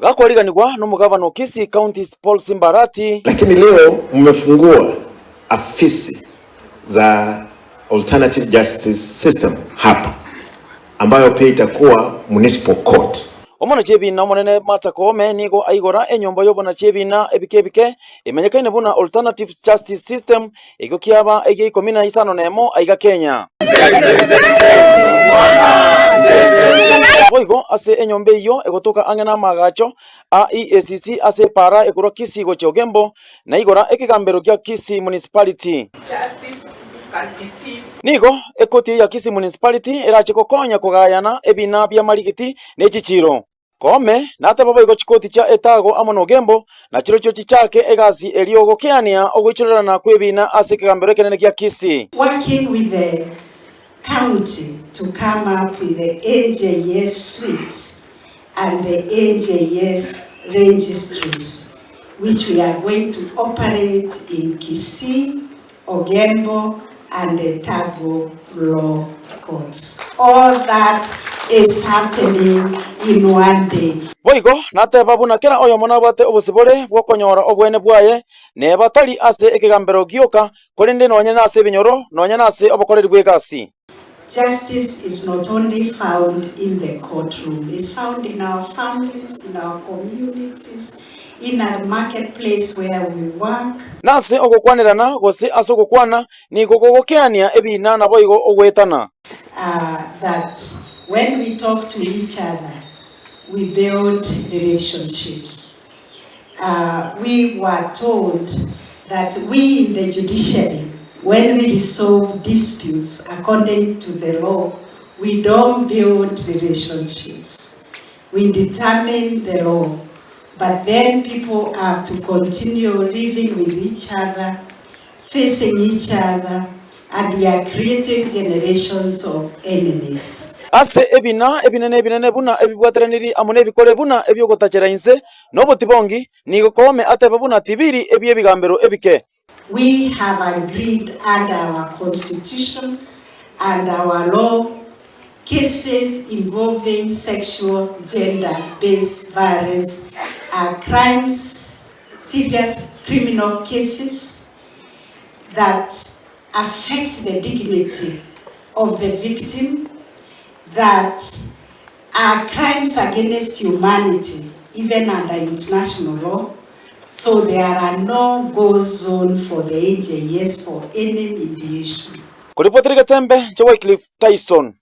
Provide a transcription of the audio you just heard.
Gakwariganigwa nomogabana o Kisii County Paul Simba Arati. Lakini leo mmefungua afisi za alternative justice system hapa ambayo pia itakuwa municipal court. Omonachi ebina omonene Martha Koome nigo aigora enyomba y'obonachi ebina ebike ebike emanyekaine buna Alternative Justice System ekio kiaba egia ikomi na isano nemo aiga Kenya. Boigo ase enyomba eyio egotoka ang'e namaagacho a EACC ase epaara ekorwa Kisii gochia Ogembo, na igora ekegambero gia Kisii Municipality. Nigo ekoti ya Kisii Municipality erache gokonya kogayana ebina bi'amarigiti ne chichiiro. Koome nateba boigo chikoti chia Etago amo n'Ogembo nachirochio chichake egasi erio gokeania ogoichorerana kw'ebina ase ekegambero ekenene gia Kisii. Working with the county to come up with the NJS suite and the NJS registries which we are going to operate in Kisii, Ogembo and Etago law courts. All that is happening in one day. Boigo nateba buna kera oyomo nabwate obosibore bw'okonyora obwene bwaye, neba tari ase ekegambero gioka, korende nonye nase ebinyoro, nonya nase obokoreri bw'egasi. Justice is not only found in the courtroom, it's found in our families, in our communities, in our marketplace where we work. Nase ogokwanerana gose ase ogokwana nigo gogokeania ebiina naboigo ogoetana. That when we talk to each other, we build relationships. We were told that we in the judiciary, when we resolve disputes according to the law, we don't build relationships. We determine the law, but then people have to continue living with each other, facing each other, and we are creating generations of enemies. Ase ebina ebinene ebinene buna ebibwateraniri amo nebikore buna ebi'ogotachera inse, na obotibongi, nigo Koome atebe buna tibiri ebi'ebigambero ebike. We have agreed under our constitution and our law cases involving sexual gender based violence are crimes, serious criminal cases that affect the dignity of the victim, that are crimes against humanity even under international law, so there are no go zone for the AJS for any mediation. Koripotera Getembe, inche Wycliffe Tyson.